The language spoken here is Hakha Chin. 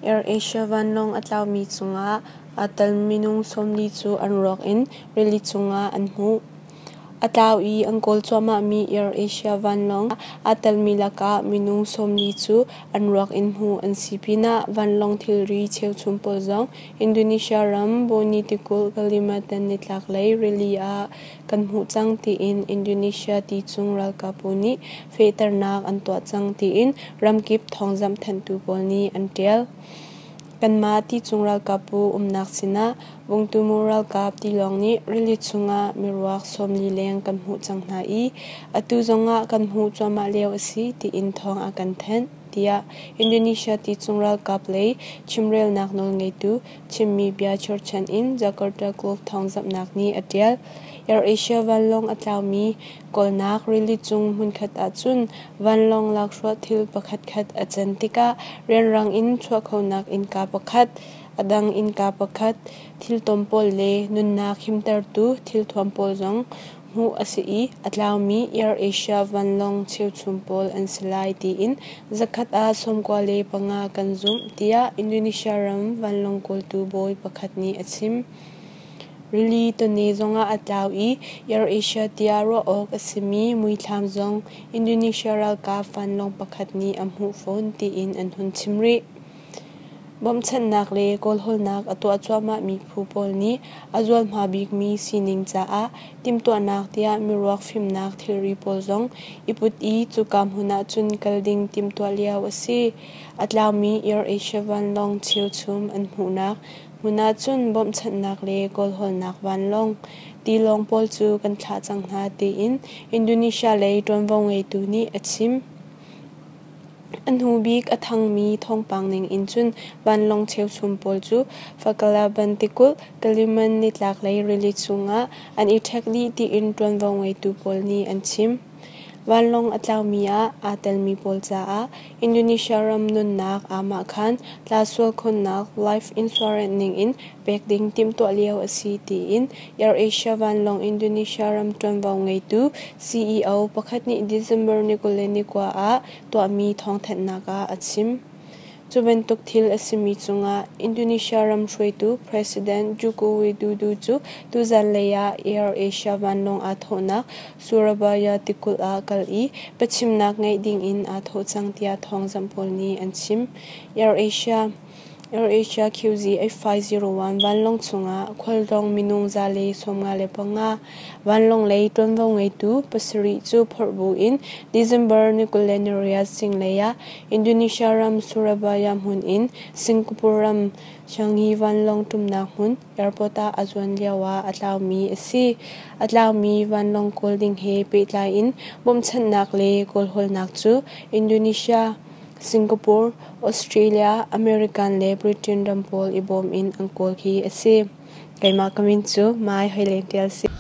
AirAsia vanlawng a tlaumi cungah aa tel minung 40 cu an ruak in rili cungah an hmuh. A tlau i an kawl cuahmahmi AirAsia vanlawng aa telmi lakah minung 40 cu an ruak in hmuh an si pinah vanlawng thilri cheuchum pawl zong Indonesia ram Boni tikulh Kalimantan nitlaklei rili ah kan hmuh cang tiin Indonesia ticung ralkapbu nih fehternak an tuah cang tiin ramkip thawngzamh thanhtu pawl nih an ṭial. Kanmah ticung ralkapbu umnak sinah Vungtumu ralkap tilawng nih rili chungah miruak 40 leng kan hmuh cang hna i atu zongah kan hmuh cuahmah lio a si tiin thawng a kan thanh, tiah Indonesia ticung ralkap lei chimrelnak nawlngeitu chimmi bia cherhchan in Jakarta Globe thawngzamhnak nih a ṭial. AirAsia vanlawng a tlaumi kawlnak rili cung hmunkhat ahcun vanlawng lakhruah thil pakhatkhat a can tikah rianrang in chuah khonak innka pakhat, a dang innka pakhat, thiltom pawl le nunnak himtertu thilthuam pawl zong hmuh a si i a tlaumi AirAsia vanlawng cheuchum pawl an si lai tiin zakhat ah 95 kan zumh tiah Indonesia ram vanlawng kawltu bawi pakhat nih a chim. Rili tawne zongah a tlau i AirAsia tiah ruah awk a simi muithlam zong Indonesia ralkap vanlawng pakhat nih a hmuh fawn tiin an hun chim rih. Bawmhchanhnak le kawlhawlnak a tuah cuahmahmi phu pawl nih a zualhma bikmi sining caah timhtuahnak tiah miruak fimnak thilri pawl zong i put i cuka hmun ah cun kal ding timhtuah lio a si. A tlaumi AirAsia vanlawng cheuchum an hmuhnak hmun ah cun bawmhchanhnak le kawlhawlnak vanlawng tilawng pawl cu kan thlah cang hna tiin Indonesia lei ṭuanvo ngeitu nih a chim. A hnu bik a thangmi thawngpang ning in cun vanlawng cheuchum pawl cu Fakalaban tikulh Kalimantan nitlaklei rili chungah an i ṭhek dih tiin ṭuanvo ngeitu pawl nih an chim. Vanlawng a tlaumi ah aa telmi pawl caah Indonesia ram nunnak aamahkhan tlasual khonnak life insurance ningin pek ding timhtuah lio a si tiin AirAsia vanlawng Indonesia ram ṭuanvo ngeitu CEO pakhat nih December ni 29 ah tuahmi thawngthanhnak ah a chim. Cu bantuk thil a simi cungah Indonesia ram hruaitu President Joko Widodo cu tuzanlei ah AirAsia vanlawng aa thawhnak Surabaya tikulh ah kal i biachimnak ngeih dingin aa thawh cang tiah thawngzamh pawl nih an chim. AirAsia AirAsia QZ8501 vanlawng chungah khualtlawng minung 155 vanlawng lei ṭuanvo ngeitu pasarih cu phorh buin December ni 28 zinglei ah Indonesia ram Surabaya hmun in Singapore ram Changi vanlawng ṭumnak hmun airport ah a zuan lioah a tlaumi a si. A tlaumi vanlawng kawl ding he pehtlai in bawmhchanhnak le kawlhawlnak cu Indonesia, Singapore, Australia, American le Britain ram pawl i bawm in an kawl khi a si. Keimah ka min cu Mai Hoi Leng Ṭial si.